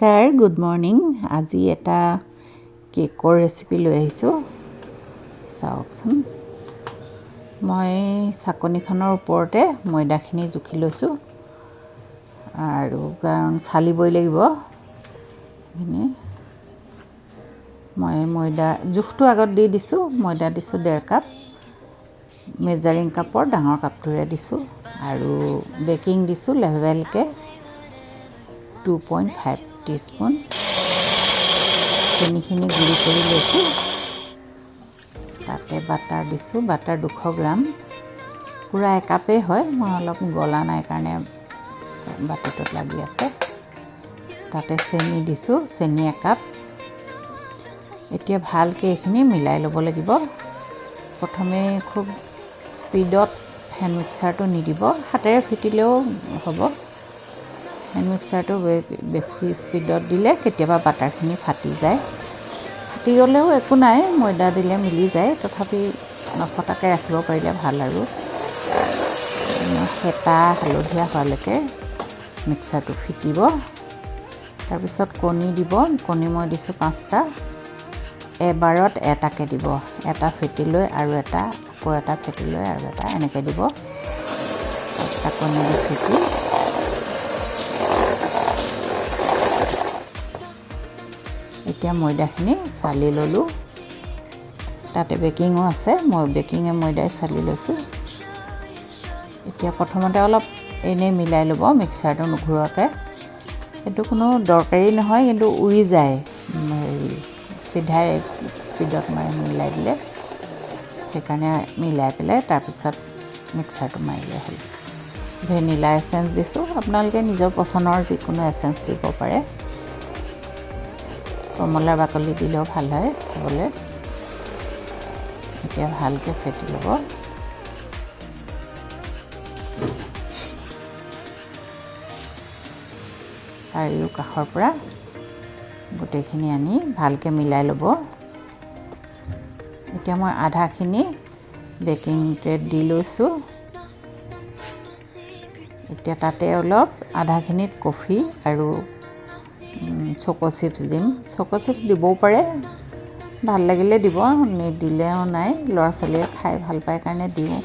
নমস্কাৰ, good morning. আজি এটা কেকৰ ৰেচিপি লৈ আহিছোঁ, চাওকচোন। মই চাকনিখনৰ ওপৰতে ময়দাখিনি জুখি লৈছোঁ আৰু কাৰণ চালিবই লাগিব এইখিনি। মই ময়দা জোখটো আগত দি দিছোঁ। ময়দা দিছোঁ 1.5 কাপ, মেজাৰিং কাপৰ ডাঙৰ কাপটোৰে দিছোঁ আৰু বেকিং দিছোঁ লেভেলকৈ 2.5 টিস্পুন। চেনিখিনি গুড়ি কৰি লৈছোঁ, তাতে বাটাৰ দিছোঁ। বাটাৰ 200 গ্ৰাম, পূৰা একাপেই হয়। মই অলপ গলা নাই কাৰণে বাতিটোত লাগি আছে। তাতে চেনি দিছোঁ, চেনি একাপ। এতিয়া ভালকৈ এইখিনি মিলাই ল'ব লাগিব। প্ৰথমে খুব স্পীডত হেণ্ড মিক্সাৰটো নিদিব, হাতেৰে ফেটিলেও হ'ব। হেণ্ড মিক্সাৰটো বেছি স্পীডত দিলে কেতিয়াবা বাটাৰখিনি ফাটি যায়। ফাটি গ'লেও একো নাই, ময়দা দিলে মিলি যায়। তথাপি নফটাকৈ ৰাখিব পাৰিলে ভাল। আৰু শেঁতা হালধীয়া হোৱালৈকে মিক্সাৰটো ফিটিব। তাৰপিছত কণী দিব। কণী মই দিছোঁ পাঁচটা। এবাৰত এটাকৈ দিব। এটা ফেটি লৈ আৰু এটা, আকৌ এটা ফেটি লৈ আৰু এটা, এনেকৈ দিব। পাঁচটা কণী দি ফেটি এতিয়া ময়দাখিনি চালি ল'লোঁ। তাতে বেকিঙো আছে, মই বেকিঙে ময়দাই চালি লৈছোঁ। এতিয়া প্ৰথমতে অলপ এনেই মিলাই ল'ব মিক্সাৰটো নুঘূৰোৱাকৈ। সেইটো কোনো দৰকাৰী নহয়, কিন্তু উৰি যায় হেৰি চিধাই স্পীডত মাৰি মিলাই দিলে। সেইকাৰণে মিলাই পেলাই তাৰপিছত মিক্সাৰটো মাৰিলে হ'ল। ভেনিলা এচেঞ্চ দিছোঁ, আপোনালোকে নিজৰ পচন্দৰ যিকোনো এচেঞ্চ দিব পাৰে। কমলাৰ বাকলি দিলেও ভাল হয় খাবলৈ। এতিয়া ভালকৈ ফেটি ল'ব। চাৰিও কাষৰ পৰা গোটেইখিনি আনি ভালকৈ মিলাই ল'ব। এতিয়া মই আধাখিনি বেকিং ট্ৰেত দি লৈছোঁ। এতিয়া তাতে অলপ আধাখিনিত কফি আৰু চক' চিপছ দিম। চক' চিপছ দিবও পাৰে, ভাল লাগিলে দিব, নিদিলেও নাই। ল'ৰা ছোৱালীয়ে খাই ভাল পায় কাৰণে দিওঁ।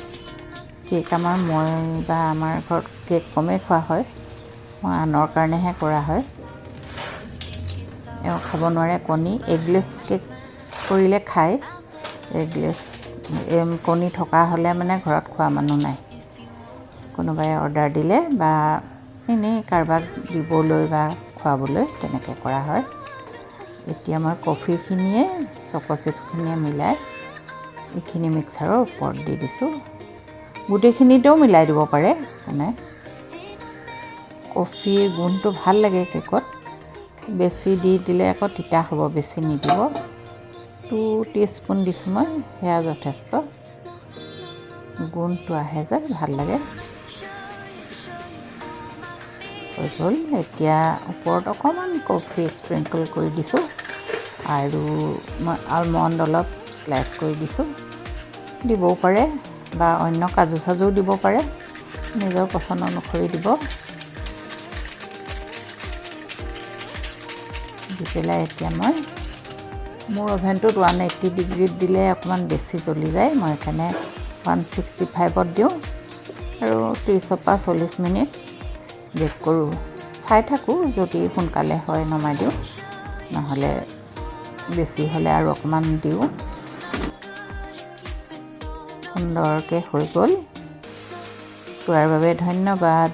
কেক আমাৰ মই বা আমাৰ ঘৰত কেক কমেই খোৱা হয়, মই আনৰ কাৰণেহে কৰা হয়। এওঁ খাব নোৱাৰে কণী। এগলেছ কেক কৰিলে খায়। এগলেছ কণী থকা হ'লে মানে ঘৰত খোৱা মানুহ নাই। কোনোবাই অৰ্ডাৰ দিলে বা এনেই কাৰোবাক দিবলৈ বা খুৱাবলৈ তেনেকৈ কৰা হয়। এতিয়া মই কফিখিনিয়ে চক' চিপছখিনিয়ে মিলাই এইখিনি মিক্সাৰৰ ওপৰত দি দিছোঁ। গোটেইখিনিতেও মিলাই দিব পাৰে। মানে কফিৰ গোন্ধটো ভাল লাগে কেকত। বেছি দি দিলে আকৌ তিতা হ'ব, বেছি নিদিব। 2 টিস্পুন দিছোঁ মই, সেয়া যথেষ্ট। গোন্ধটো আহে যে ভাল লাগে। হৈ গ'ল। এতিয়া ওপৰত অকণমান কফি স্প্ৰিংকল কৰি দিছোঁ আৰু মই আলমণ্ড অলপ শ্লাইচ কৰি দিছোঁ। দিবও পাৰে বা অন্য কাজু চাজুও দিব পাৰে, নিজৰ পচন্দ অনুসৰি দিব। দি পেলাই এতিয়া মই মোৰ অভেনটোত 180 ডিগ্ৰীত দিলে অকণমান বেছি জ্বলি যায়। মই সেইকাৰণে 165ত দিওঁ আৰু 30ৰ পৰা 40 মিনিট বেক কৰোঁ। চাই থাকোঁ, যদি সোনকালে হয় নমাই দিওঁ, নহ'লে বেছি হ'লে আৰু অকণমান দিওঁ। সুন্দৰকৈ হৈ গ'ল। চোৱাৰ বাবে ধন্যবাদ।